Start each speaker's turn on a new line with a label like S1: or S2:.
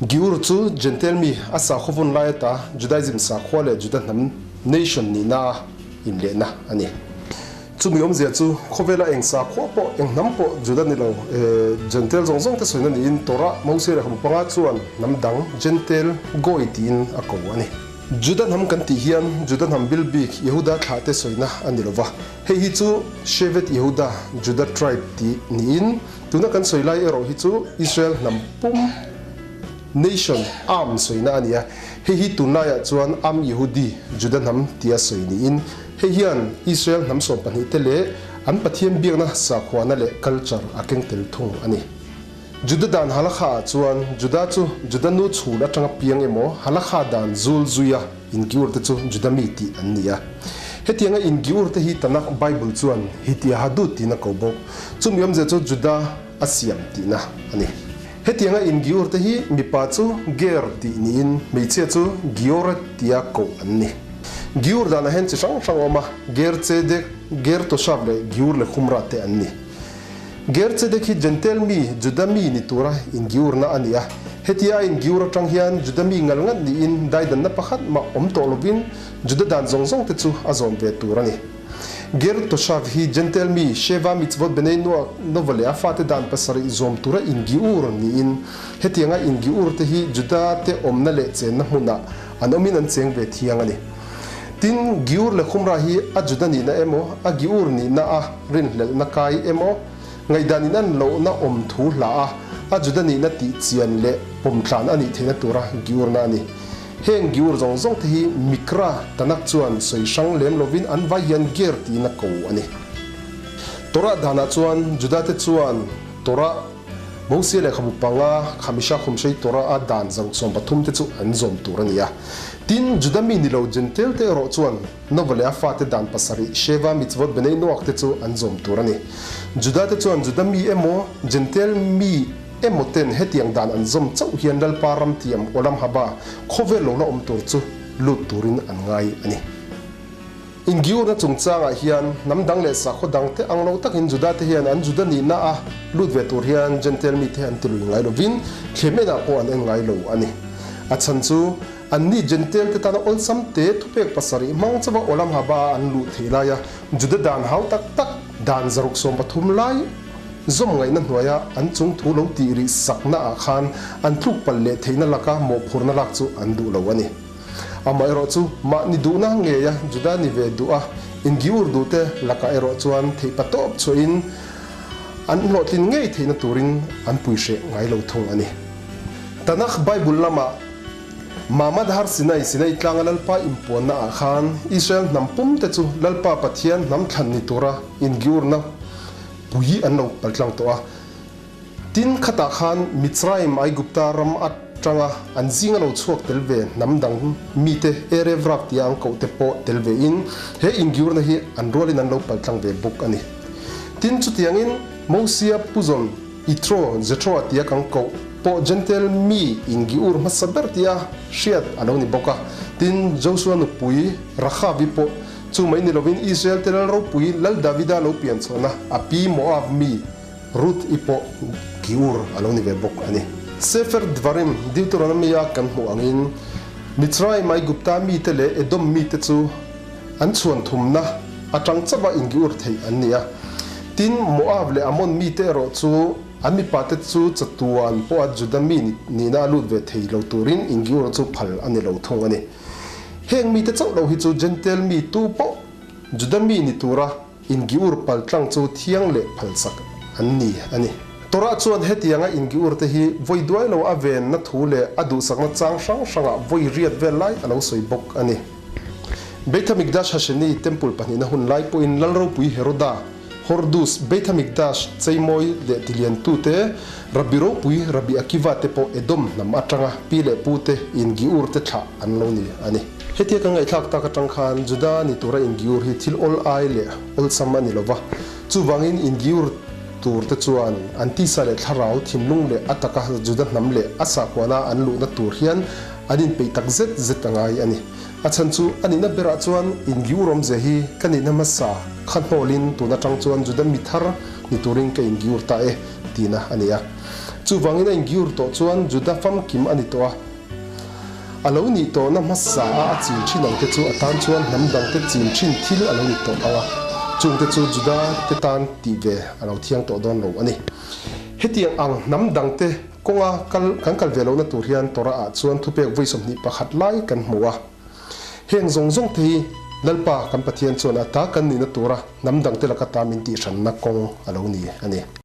S1: Giur chu Jentail mi a sakhaw vun lai ata Judaism sakhua leh Juda hnam, nation, nihna a inlehna a ni. Chumi awmzia chu khawvela eng sakhua pawh, eng hnam pawh Juda ni lo, Jentail zawng zawng te sawina niin Torah, Mose leh Hmupanga chuan hnam dang, Jentail, Goy tiin a ko a ni. Juda hnam kan tih hian Juda hnam bil bik Yehuda thlah te sawina a ni lo va, hei hi chu Shevet Yehuda, Juda tribe, tih niin tuna kan sawi lai erawh hi chu Israel hnam pum, nation, am sawina a ni a, hei hi tunlaiah chuan Am Yehudi, Juda hnam, tia sawi niin hei hian Israel hnam 12 te leh an Pathian biakna sakhuana leh culture a keng tel thung a ni. Juda dan Halakha ah chuan Juda chu Juda nu chhul atanga piang emaw Halakha dan zul zuia ingiur te chu Juda mi tih an ni a. Hetianga ingiur te hi Tanakh Bible chuan Hitiahadut tiin a ko bawk. Chumi awmzia chu Juda a siam tihna a ni. Hetianga ingiur te hi mipa chu Ger tih niin hmeichhia chu Gioret tia koh an ni. Giur danah hian chi hrang hrang a awm a, Ger Tzedek, Ger Toshav leh Giur Lechumra te an ni. Gerchedek hi Jentail mi, Juda mi ni tura ingiurna a ni a. Hetia a ingiur atang hian Juda mi ngal ngat niin daidanna pakhat mah awm tawh lovin Juda dan zawng zawng te chu a zawm ve tur a ni. Ger Toshav hi Jentail mi Sheva Mitzvot Benei Noach Nova leh a fate dan pasarih zawm tura ingiur niin hetianga ingiur te hi Juda te awmna leh chenna hmunah an awmin an cheng ve thiang a ni. Tin, Giur leh Khumra hi a Juda nihna emaw, a Giur nihna a rinhlelhna kai emaw, ngaihdan in an lohna awm thu hla a, a Juda nihna tih chian leh pawmtlan a nih theihna tura Giurna a ni. Heng Giur zawng zawng te hi Mikra, Tanakh chuan sawi hrang lem lovin an vai hian Ger tiin a ko a ni. Torah danah chuan Juda te chuan Torah, Mosia lehkhabu panga Khamisha Khumshei Torah a dan 113 te chu an zawm tur a ni a. Tin, Juda mi ni lo Jentail te erawh chuan Nova leh a fate dan pasarih Sheva Mitzvot Benei Noach te chu an zawm tur a ni. Juda te chuan Juda mi emaw Jentail mi emaw ten hetiang dan an zawm chauh hian Lalpa ram tiam Olam Haba khawvel lo la awm tur chu lut turin an ngai a ni. Ingiurna chungchangah hian hnam dang leh sakhaw dang te ang lo takin Juda te hian an Juda nihna a lut ve tur hian Jentail mite an ti lui ngai lovin thlem enah pawh an en ngai lo a ni. A chhan chu anni Jentail te tana awlsam te thupek pasarih hmang chauha Olam Haba a an luh theih laia Juda dan hau tak tak dan 113 lai zawm ngaihna hnuaia an chung thu lo tih rih sakna ah khan an tluk palh leh theihna laka mawhphurna lak chu an duh lo a ni. Amaherawh chu mahni duhna ngeia Juda ni ve duh a, ingiur duhte lakah erawh chuan theihpa tawp chhuahin an hlawhtlin ngei theihna turin an pui hreh ngai lo thung a ni. Tanakh Bible lamah Mamad Har Sinai, Sinai tlanga Lalpa inpuanna ah khan Israel hnam pumte chu Lalpa Pathian hnam thlan ni tura ingiurna pui an lo paltlang tawh a. Tin, khatah khan Mitzrayim, Aigupta ram atanga an zinga lo chhuak tel ve hnam dang mite Erev Rav tia an koh te pawh tel ve in he ingiurna hi an rualin an lo paltlang ve bawk a ni. Tin, chutiangin Mosia Puzawn, Ithro, Jethroa tia kan koh pawh Jentail mi ingiur hmasa ber tia hriat a lo ni bawk a. Tin, Josua nupui Rahavi pawh chu mai ni lovin Israel te lal ropui Lal Davida lo pian chhuahna a pi Moab mi Ruth i pawh Giur a lo ni ve bawk a ni. Sefer Dvarim, Deuteronomy-a kan hmuh angin, Mitzrayim, Aigupta mite leh Edom mite chu an chhuan thumna atang chauha ingiur theih an ni a. Tin, Moab leh Ammon mite erawh chu an mipate chu chatuan pawha Juda mi nihna a lut ve thei lo turin ingiur chu phal a ni lo thung a ni. Heng mite chauh lo hi chu Jentail mi tu pawh Juda mi ni tura Ingiur paltlang chu thiang leh phalsak an ni a ni. Torah chuan hetianga ingiur te hi vawi duai lo a venna thu leh a duhsakna chang hrang hrangah vawi riat vel lai a lo sawi bawk a ni. Beit HaMikdash Hasheni Temple pahnihna hun lai pawhin Lal ropui Heroda, Hordus, Beit HaMikdash cheimawi leh tiliantu te, Rabbi ropui Rabbi Akiva te pawh Edom hnam atanga pi leh pu te ingiur te thlah an lo ni a ni. Hetia kan ngaihthlak tak atang khan Juda ni tura ingiur hi thil awl ai leh awlsam a ni lo va. Chuvangin ingiur tur te chuan an tisa leh thlarau thinlung leh a taka Juda hnam leh a sakhuana an luhna tur hian an inpeih tak zet zet a ngai a ni. A chhan chu a nihna berah chuan ingiur awmzia hi ka nihna hmasa kha hnawlin tun atang chuan Juda mi thar ni turin ka ingiur ta e tina a ni a. Chuvangin a ingiur tawh chuan Juda famkim a ni tawh a. A lo nih tawhna hmasa a a chin thin ang te chu a tan chuan hnam dangte chin thin thil a lo ni tawh ang a, chungte chu Juda te tan tih ve a lo thiang tawh dawn lo a ni. Hetiang ang hnam dangte kawnga kal kan kal ve lohna tur hian Torah ah chuan thupek vawi 21 lai kan hmu a. Heng zawng zawng te hi Lalpa kan Pathian chuan a ta kan nihna tura hnam dangte laka ta min tihhranna kawng a lo ni a ni.